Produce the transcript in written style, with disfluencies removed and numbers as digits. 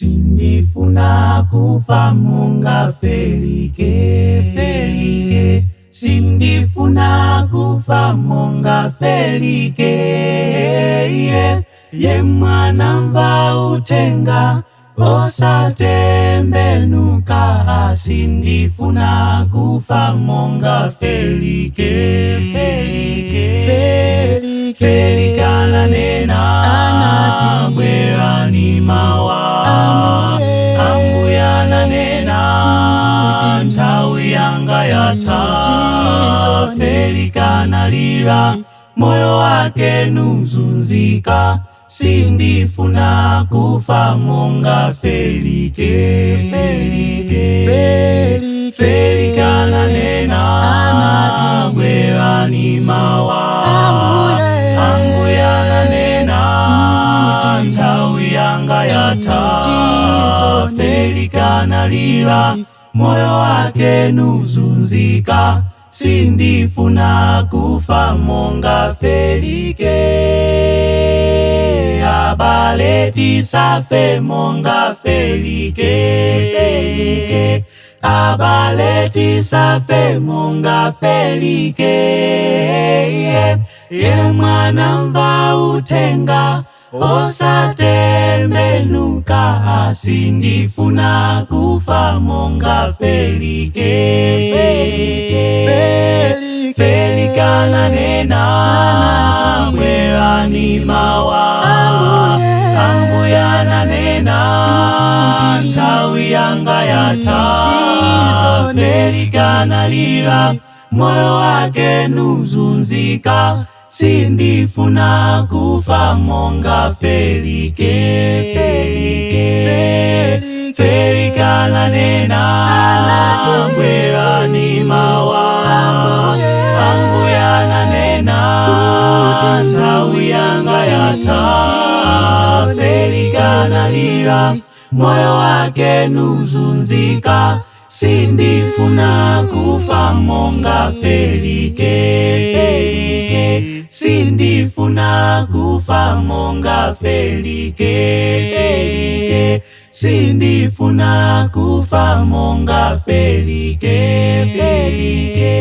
Sindifuna kufa monga Felike, Felike. Sindifuna kufa monga Felike, ye, ye mwana mva utenga osatembenuka. Sindifuna kufa monga Felike, Felike. Felike. Felike ananena, Anati. Bwerani mawa. Ambuye. Ambuye ananena, Kuti. Nthawi yanga yatha. Chisoni. Felike analira, moyo wake nuzunzika. Sindifuna kufa monga Felike, Felike. Felike. Felike ananena, Anati. Bwerani mawa. Ambuye. Ambuye ananena, Kuti. Nthawi yanga yatha. Chisoni. Felike analira, moyo wake nuzunzika. Sindifuna kufa monga Felike. Abale, tisafe monga Felike, Felike. Abale, tisafe monga Felike, ye, ye mwana mva utenga osatembenuka. Sindifuna kufa monga Felike, Felike. Felike. Felike ananena, Anati. Bwerani mawa. Ambuye. Ambuye ananena, Kuti. Nthawi yanga yatha. Chisoni. Felike analira, moyo wake nuzunzika. Sindifuna kufa monga Felike, Felike. Felike. Felike ananena, Anati. Bwerani mawa. Ambuye. Ambuye ananena, Kuti. Nthawi yanga yatha. Chisoni. Felike analira, moyo wake nuzunzika. Sindifuna kufa monga Felike, Felike. Sindifuna kufa monga Felike, Felike. Sindifuna kufa monga Felike, Felike.